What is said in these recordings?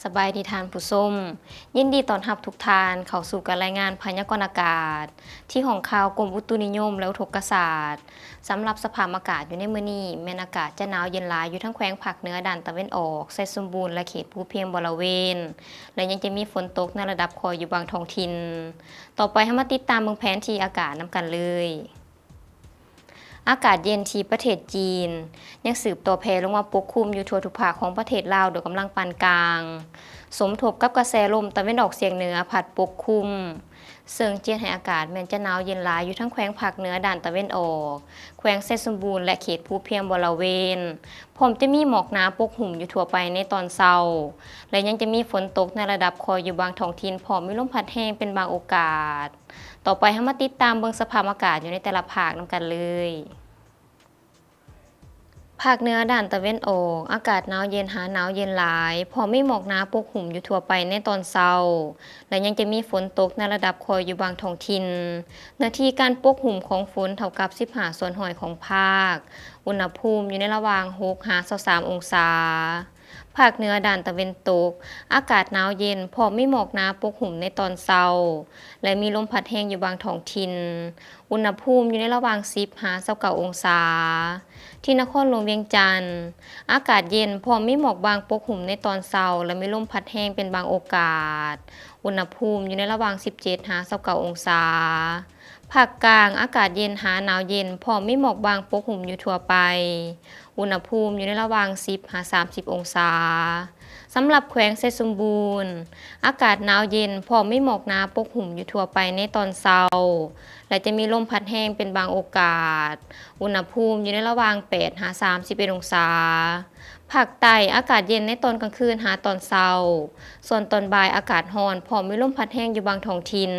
ສະບາຍດີທ່ານຜູ້ຊົມ, ຍິນດີຕ້ອນຮັບທຸກທ່ານເຂົ້າສູ່ການລາຍງານພະຍາກອນອາກາດ ທີ່ຫ້ອງຂ່າວກົມອຸຕຸນິຍົມ ແລະ ອຸທົກກະສາດ. ສຳລັບສະພາບອາກາດຢູ່ໃນມື້ນີ້ ແມ່ນອາກາດຈະໜາວເຢັນຫຼາຍຢູ່ທັງແຂວງພາກເໜືອດ້ານຕາເວັນອອກ, ໄຊສົມບູນ ແລະ ເຂດພູພຽງບໍລະເວນ ແລະ ຍັງຈະມີຝົນຕົກໃນລະດັບຄ່ອຍຢູ່ບາງທ້ອງຖິ່ນ. ຕໍ່ໄປເຮົາມາຕິດຕາມເບິ່ງແຜນທີ່ອາກາດນຳກັນເລີຍ. ອາກາດເຢັນທີ່ປະເທດຈີນ ຍັງສືບຕໍ່ແຜ່ລົງມາປົກຄຸມຢູ່ທົ່ວທຸກພາກຂອງປະເທດລາວໂດຍກຳລັງປານກາງ, ສົມທົບກັບກະແສລົມຕາເວັນອອກສຽງເໜືອພັດປົກຄຸມ, ເຊິ່ງຈະເຮັດໃຫ້ອາກາດແມ່ນຈະໜາວເຢັນຫຼາຍຢູ່ທັງແຂວງພາກເໜືອດ້ານຕາເວັນອອກ, ແຂວງໄຊສົມບູນ ແລະ ເຂດພູພຽງບໍລະເວນ, ພ້ອມຈະມີໝອກໜາປົກຫຸ້ມຢູ່ທົ່ວໄປໃນຕອນເຊົ້າ ແລະ ຍັງຈະມີຝົນຕົກໃນລະດັບຄ່ອຍຢູ່ບາງທ້ອງຖິ່ນ, ພ້ອມມີລົມພັດແຮງເປັນບາງໂອກາດ. ຕໍ່ໄປເຮົາມາຕິດຕາມເບິ່ງສະພາບອາກາດຢູ່ໃນແຕ່ລະພາກນຳກັນເລີຍ. ພາກເໜືອດ້ານຕາເວັນອອກ, ອາກາດໜາວເຢັນຫາໜາວເຢັນຫຼາຍ, ພ້ອມມີໝອກໜາປົກຫຸ້ມຢູ່ທົ່ວໄປໃນຕອນເຊົ້າ ແລະ ຍັງຈະມີຝົນຕົກໃນລະດັບຄ່ອຍຢູ່ບາງທ້ອງຖິ່ນ. ເນື້ອທີ່ການປົກຫຸ້ມຂອງຝົນເທົ່າກັບສິບຫ້າສ່ວນຮ້ອຍຂອງພາກ. ອຸນຫະພູມຢູ່ໃນລະຫວ່າງຫົກຫາຊາວສາມອົງສາ. ພາກເໜືອດ້ານຕາເວັນຕົກ, ອາກາດໜາວເຢັນ ພ້ອມມີໝອກໜາປົກຫຸ້ມໃນຕອນເຊົ້າ ແລະ ມີລົມພັດແຮງຢູ່ບາງທ້ອງຖິ່ນ. ອຸນຫະພູມຢູ່ໃນລະຫວ່າງສິບຫາຊາວເກົ້າອົງສາ. ທີ່ນະຄອນຫຼວງວຽງຈັນ, ອາກາດເຢັນ ພ້ອມມີໝອກບາງປົກຫຸ້ມໃນຕອນເຊົ້າ ແລະ ມີລົມພັດແຮງເປັນບາງໂອກາດ. ອຸນຫະພູມຢູ່ໃນລະຫວ່າງສິບເຈັດຫາຊາວເກົ້າອົງສາ. ພາກກາງ, ອາກາດເຢັນຫາໜາວເຢັນ ພ້ອມມີໝອກບາງປົກຫຸ້ມຢູ່ທົ່ວໄປ. ອຸນຫະພູມຢູ່ໃນລະຫວ່າງສິບຫາສາມສິບອົງສາ. ສຳລັບແຂວງໄຊສົມບູນ, ອາກາດໜາວເຢັນ ພ້ອມມີໝອກໜາປົກຫຸ້ມຢູ່ທົ່ວໄປໃນຕອນເຊົ້າ ແລະ ຈະມີລົມພັດແຮງເປັນບາງໂອກາດ. ອຸນຫະພູມຢູ່ໃນລະຫວ່າງແປດຫາສາມສິບເອັດອົງສາ. ພາກໃຕ້, ອາກາດເຢັນໃນຕອນກາງຄືນຫາຕອນເຊົ້າ. ສ່ວນຕອນບ່າຍອາກາດຮ້ອນ ພ້ອມມີລົມພັດແຮງຢູ່ບາງທ້ອງຖິ່ນ.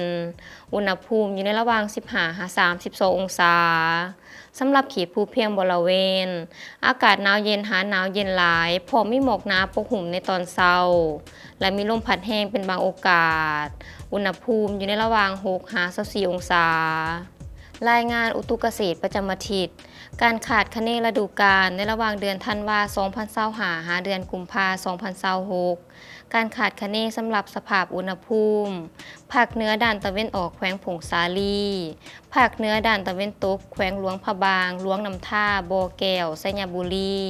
ອຸນຫະພູມຢູ່ໃນລະຫວ່າງສິບຫ້າຫາສາມສິບສອງອົງສາ. ສຳລັບເຂດພູພຽງບໍລະເວນ, ອາກາດໜາວເຢັນຫາໜາວເຢັນຫຼາຍ, ພ້ອມມີໝອກໜາປົກຫຸ້ມໃນຕອນເຊົ້າ ແລະ ມີລົມພັດແຮງເປັນບາງໂອກາດ. ອຸນຫະພູມຢູ່ໃນລະຫວ່າງຫົກຫາຊາວສີ່ອົງສາ. ລາຍງານອຸຕຸກະເສດປະຈຳອາທິດ, ການຄາດຄະເນລະດູການໃນລະຫວ່າງເດືອນທັນວາ ສອງພັນຊາວຫ້າ ຫາເດືອນກຸມພາ ສອງພັນຊາວຫົກ. ການຄາດຄະເນສຳລັບສະພາບອຸນຫະພູມ, ພາກເໜືອດ້ານຕາເວັນອອກແຂວງຜົ້ງສາລີ, ພາກເໜືອດ້ານຕາເວັນຕົກແຂວງຫຼວງພະບາງ, ຫຼວງນ້ຳທາ, ບໍ່ແກ້ວ, ໄຊຍະບູລີ,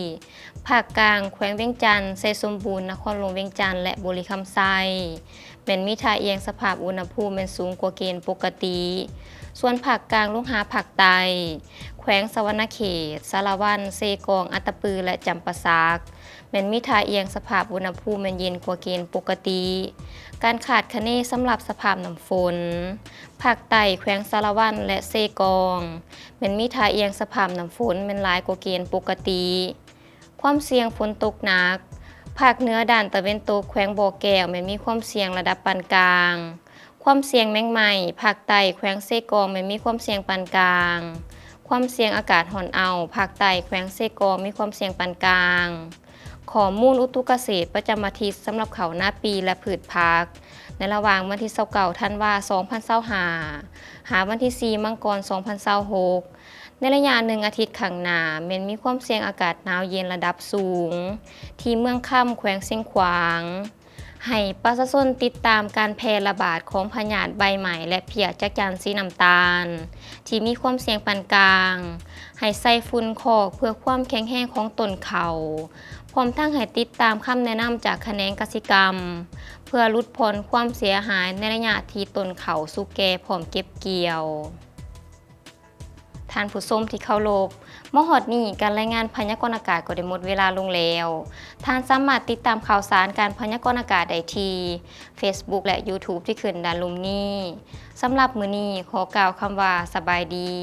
ພາກກາງແຂວງວຽງຈັນ, ໄຊສົມບູນ, ນະຄອນຫຼວງວຽງຈັນ ແລະ ບໍລິຄຳໄຊ ແມ່ນມີທ່າອ່ຽງສະພາບອຸນຫະພູມແມ່ນສູງກວ່າເກນປົກກະຕິ. ສ່ວນພາກກາງລົງຫາພາກໃຕ້, ແຂວງສະຫວັນນະເຂດ, ສາລະວັນ, ເຊກອງ, ອັດຕະປື ແລະ ຈຳປາສັກ ແມ່ນມີທ່າອ່ຽງສະພາບອຸນຫະພູມແມ່ນເຢັນກວ່າເກນປົກກະຕິ. ການຄາດຄະເນສຳລັບສະພາບນ້ຳຝົນ, ພາກໃຕ້ແຂວງສາລະວັນ ແລະ ເຊກອງ ແມ່ນມີທ່າອ່ຽງສະພາບນ້ຳຝົນແມ່ນຫຼາຍກວ່າເກນປົກກະຕິ. ຄວາມສ່ຽງຝົນຕົກໜັກ, ພາກເໜືອດ້ານຕາເວັນຕົກແຂວງບໍ່ແກ້ວແມ່ນມີຄວາມສ່ຽງລະດັບປານກາງ. ຄວາມສ່ຽງແມງໄມ້, ພາກໃຕ້ແຂວງເຊກອງແມ່ນມີຄວາມສ່ຽງປານກາງ. ຄວາມສ່ຽງອາກາດຮ້ອນເອົ້າ, ພາກໃຕ້ແຂວງເຊກອງມີຄວາມສ່ຽງປານກາງ. ຂໍ້ມູນອຸຕຸກະເສດປະຈຳອາທິດສຳລັບເຂົ້ານາປີ ແລະ ພືດຜັກ ໃນລະຫວ່າງວັນທີຊາວເກົ້າ ທັນວາ ສອງພັນຊາວຫ້າ ຫາວັນທີສີ່ ມັງກອນ ສອງພັນຊາວຫົກ. ໃນໄລຍະໜຶ່ງອາທິດຂ້າງໜ້າ ແມ່ນມີຄວາມສ່ຽງອາກາດໜາວເຢັນລະດັບສູງ ທີ່ເມືອງຄຳ ແຂວງຊຽງຂວາງ. ໃຫ້ປະຊາຊົນຕິດຕາມການແຜ່ລະບາດຂອງພະຍາດໃບໄໝ້ ແລະ ເພຍຈັກຈັນສີນ້ຳຕານ ທີ່ມີຄວາມສ່ຽງປານກາງ. ໃຫ້ໃສ່ຝຸ່ນຄອກເພື່ອຄວາມແຂງແຮງຂອງຕົ້ນເຂົ້າ, ພ້ອມທັງໃຫ້ຕິດຕາມຄຳແນະນຳຈາກຂະແໜງກະສິກຳ ເພື່ອຫຼຸດຜ່ອນຄວາມເສຍຫາຍໃນໄລຍະທີ່ຕົ້ນເຂົ້າສຸກແກ່ພ້ອມເກັບກ່ຽວ. ທ່ານຜູ້ຊົມທີ່ເຄົາລົບ, ມາຮອດນີ້ ການລາຍງານພະຍາກອນອາກາດກໍໄດ້ໝົດເວລາລົງແລ້ວ. ທ່ານສາມາດຕິດຕາມຂ່າວສານການພະຍາກອນອາກາດໄດ້ທີ່ Facebook ແລະ YouTube ທີ່ຂຶ້ນດ້ານລຸ່ມນີ້. ສຳລັບມື້ນີ້ ຂໍກ່າວຄຳວ່າ ສະບາຍດີ.